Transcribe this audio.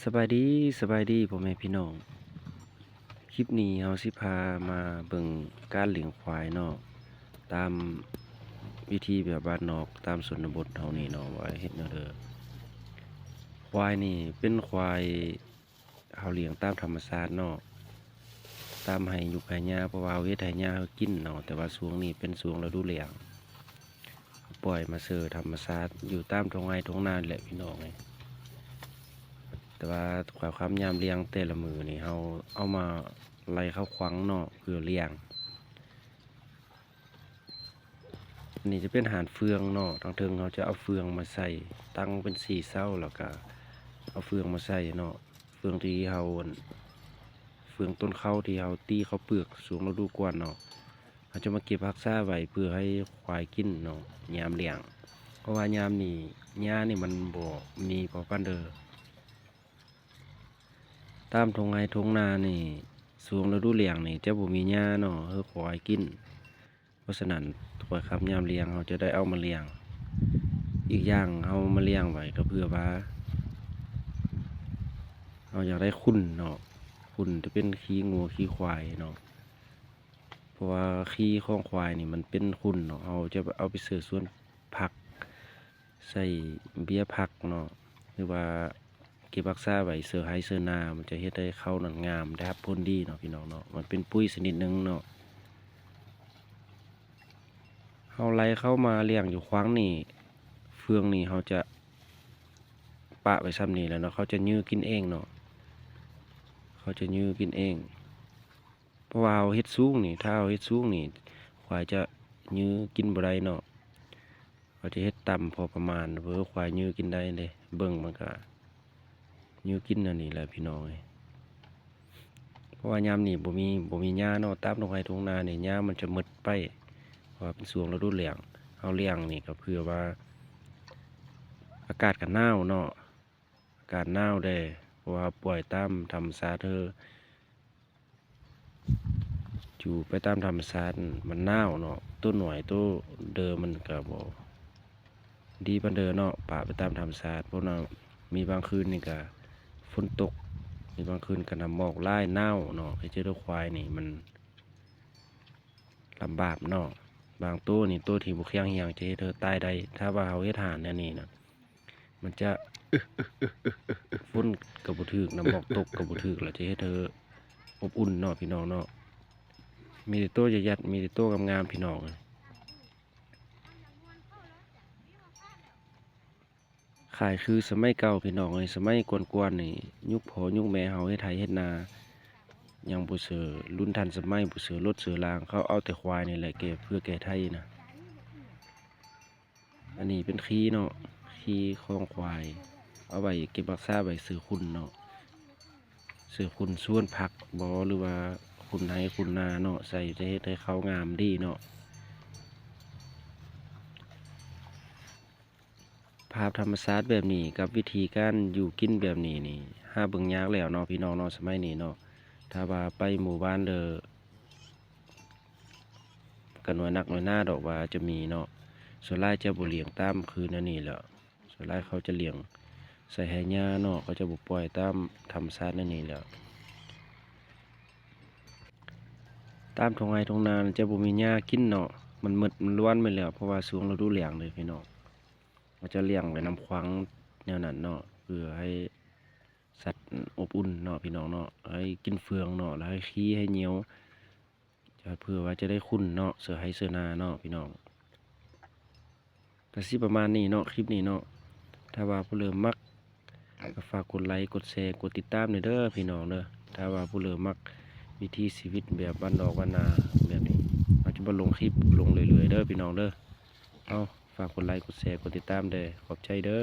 ສະບາຍດີ, ສະບາຍດີພໍ່ແມ່ພີ່ນ້ອງ. ຄລິບນີ້ເຮົາຊິພາມາເບິ່ງການລ້ຽງຄວາຍເນາະ, ຕາມວິທີແບບບ້ານນອກ, ຕາມຊົນນະບົດເຮົານີ້ເນາະ ວ່າເຮັດແນວໃດ. ຄວາຍນີ້ເປັນຄວາຍ ເຮົາລ້ຽງຕາມທຳມະຊາດເນາະ, ຕາມໄຮ່ຍຸກໄຮ່ຫຍ້າ ເພາະວ່າເຮົາເຮັດໄຮ່ຫຍ້າເຮົາກິນເນາະ. ແຕ່ວ່າຊ່ວງນີ້ເປັນຊ່ວງລະດູແລ້ງ, ປ່ອຍມາເສີທຳມະຊາດຢູ່ຕາມທົ່ງໄຮ່ທົ່ງນາແຫຼະພີ່ນ້ອງເອີຍ. ແຕ່ວ່າຂ້ອຍຄຳຍາມລ້ຽງແຕ່ລະມື້ນີ້ ເຮົາເອົາມາໄລ່ເຂົ້າຂວັງເນາະ ເພື່ອລ້ຽງ. ອັນນີ້ຈະເປັນຫານເຟືອງເນາະ, ທາງເທິງເຮົາຈະເອົາເຟືອງມາໃສ່, ຕັ້ງເປັນສີ່ເສົາ ແລ້ວກະເອົາເຟືອງມາໃສ່ເນາະ. ເຟືອງທີ່ເຮົາ ອັນ ເຟືອງຕົ້ນເຂົ້າທີ່ເຮົາຕີເຂົ້າເປືອກຊ່ວງລະດູກ່ອນເນາະ, ເຮົາຈະມາເກັບຮັກສາໄວ້ເພື່ອໃຫ້ຄວາຍກິນເນາະ ຍາມລ້ຽງ. ເພາະວ່າຍາມນີ້ຫຍ້ານີ້ມັນບໍ່ມີພໍປານໃດ. ຕາມທົ່ງໄຮ່ທົ່ງນານີ້ ຊ່ວງລະດູແລ້ງນີ້ຈະບໍ່ມີຫຍ້າເນາະ ໃຫ້ຄວາຍກິນ. ເພາະສະນັ້ນ ຂ້ອຍຄຳຍາມລ້ຽງ ເຮົາຈະໄດ້ເອົາມາລ້ຽງ. ອີກຢ່າງເຮົາມາລ້ຽງໄວ້ກໍເພື່ອວ່າ ເຮົາຢາກໄດ້ຂຸ່ນເນາະ, ຂຸ່ນຈະເປັນຂີ້ງົວຂີ້ຄວາຍເນາະ. ເພາະວ່າຂີ້ຂອງຄວາຍນີ້ມັນເປັນຂຸ່ນເນາະ, ເຮົາຈະເອົາໄປເສີສວນຜັກ ໃສ່ເບ້ຍຜັກເນາະ ຫຼືວ່າເກັບຮັກສາໄວ້ເສີໄຮ່ເສີນາ, ມັນຈະເຮັດໃຫ້ເຂົ້ານັ້ນງາມ ໄດ້ຮັບຜົນດີເນາະພີ່ນ້ອງເນາະ. ມັນເປັນປຸ໋ຍຊະນິດໜຶ່ງເນາະ. ເຮົາໄລ່ເຂົ້າມາລ້ຽງຢູ່ຂວັງນີ້ ເຟືອງນີ້ເຮົາຈະປະໄວ້ຊ່ຳນີ້ແລ້ວເນາະ, ເຂົາຈະຢື້ກິນເອງເນາະ, ເຂົາຈະຢື້ກິນເອງ. ເພາະວ່າເຮົາເຮັດສູງນີ້ ຖ້າເຮົາເຮັດສູງນີ້ ຄວາຍຈະຢື້ກິນບໍ່ໄດ້ເນາະ. ເຮົາຈະເຮັດຕ່ຳພໍປະມານ ເພື່ອຄວາຍຢື້ກິນໄດ້ເດ້. ເບິ່ງມັນກະຢື້ກິນແນວນີ້ແຫຼະພີ່ນ້ອງເອີຍ. ເພາະວ່າຍາມນີ້ບໍ່ມີ ບໍ່ມີຫຍ້າເນາະ, ຕາມທົ່ງໄຮ່ທົ່ງນານີ້ຫຍ້າມັນຈະໝົດໄປ ເພາະວ່າເປັນຊ່ວງລະດູແລ້ງ. ເຮົາລ້ຽງນີ້ກໍເພື່ອວ່າ ອາກາດກໍໜາວເນາະ, ອາກາດໜາວແດ່ ເພາະວ່າປ່ອຍຕາມທຳມະຊາດເຮີ ຢູ່ໄປຕາມທຳມະຊາດ ມັນໜາວເນາະ. ໂຕນ້ອຍໂຕເດີມັນກະບໍ່ດີປານໃດເນາະ, ປະໄປຕາມທຳມະຊາດ. ເພາະວ່າມີບາງຄືນນີ້ກະຝົນຕົກ, ມີບາງຄືນກະນ້ຳໝອກຫຼາຍ ໜາວເນາະ, ເຮັດໃຫ້ຄວາຍນີ້ມັນລຳບາກເນາະ. ບາງໂຕນີ້ ໂຕທີ່ບໍ່ແຂງແຮງ ຈະເຮັດໃຫ້ຕາຍໄດ້. ຖ້າວ່າເຮົາເຮັດຫານແນວນີ້ນະ ມັນຈະ ຝົນກໍບໍ່ຖືກ ນ້ຳໝອກຕົກກໍບໍ່ຖືກ ແລ້ວຈະເຮັດໃຫ້ອົບອຸ່ນເນາະ ພີ່ນ້ອງເນາະ. ມີແຕ່ໂຕຍັດໆ ມີແຕ່ໂຕງາມໆ ພີ່ນ້ອງເອີຍ. ຂາຍຄືສະໄໝເກົ່າ ພີ່ນ້ອງເອີຍ. ສະໄໝກ່ອນໆນີ້ ຍຸກພໍ່ຍຸກແມ່ເຮົາເຮັດໄຮ່ເຮັດນາ ຍັງບໍ່ເຊີລຸ້ນທັນສະໄໝ ບໍ່ເຊີລົດເຊີລາງ, ເຂົາເອົາແຕ່ຄວາຍນີ້ແຫຼະແກ່ ເພື່ອແກ່ໄຖນະ. ອັນນີ້ເປັນຂີ້ເນາະ, ຂີ້ຂອງຄວາຍ ເອົາໄວ້ເກັບຮັກສາໄວ້ເສີຂຸ່ນເນາະ, ເສີຂຸ່ນສວນຜັກບໍ ຫຼືວ່າຂຸ່ນໄຮ່ຂຸ່ນນາເນາະ, ໃສ່ຈະເຮັດໃຫ້ເຂົ້າງາມດີເນາະ. ພາບທຳມະຊາດແບບນີ້ ກັບວິທີການຢູ່ກິນແບບນີ້ນີ້ ຫາເບິ່ງຍາກແລ້ວເນາະ ພີ່ນ້ອງເນາະ, ສະໄໝນີ້ເນາະ. ຖ້າວ່າໄປໝູ່ບ້ານເດີ ກໍໜ້ອຍນັກໜ້ອຍໜາດອກວ່າຈະມີເນາະ. ສ່ວນຫຼາຍຈະບໍ່ລ້ຽງຕາມຄືນອັນນີ້ແຫຼະ, ສ່ວນຫຼາຍເຂົາຈະລ້ຽງໃສ່ໄຮ່ຫຍ້າເນາະ, ເຂົາຈະບໍ່ປ່ອຍຕາມທຳມະຊາດແນວນີ້ແຫຼະ. ຕາມທົ່ງໄຮ່ທົ່ງນາຈະບໍ່ມີຫຍ້າກິນເນາະ, ມັນໝົດ ມັນລ້ວນໝົດແລ້ວ ເພາະວ່າຊ່ວງລະດູແລ້ງເດ້ ພີ່ນ້ອງ. ເຂົາຈະລ້ຽງໄວ້ນຳຂວັງແນວນັ້ນເນາະ ເພື່ອໃຫ້ສັດອົບອຸ່ນເນາະ ພີ່ນ້ອງເນາະ, ໃຫ້ກິນເຟືອງເນາະ ແລ້ວໃຫ້ຂີ້ໃຫ້ຍ່ຽວ ຈະ ເພື່ອວ່າຈະໄດ້ຂຸ່ນເນາະ ເສີໄຮ່ເສີນາເນາະ ພີ່ນ້ອງ. ກໍຊິປະມານນີ້ເນາະ ຄລິບນີ້ເນາະ. ຖ້າວ່າຜູ້ໃດມັກ ກໍຝາກກົດໄລ ກົດແຊ ກົດຕິດຕາມແດ່ເດີ ພີ່ນ້ອງເດີ. ຖ້າວ່າຜູ້ໃດມັກວິຖີຊີວິດແບບບ້ານນອກບ້ານນາແບບນີ້ ເຮົາຈະມາລົງຄລິບລົງເລື້ອຍໆເດີ ພີ່ນ້ອງເດີ. ເອົາ ຝາກກົດໄລ ກົດແຊ ກົດຕິດຕາມແດ່. ຂອບໃຈເດີ.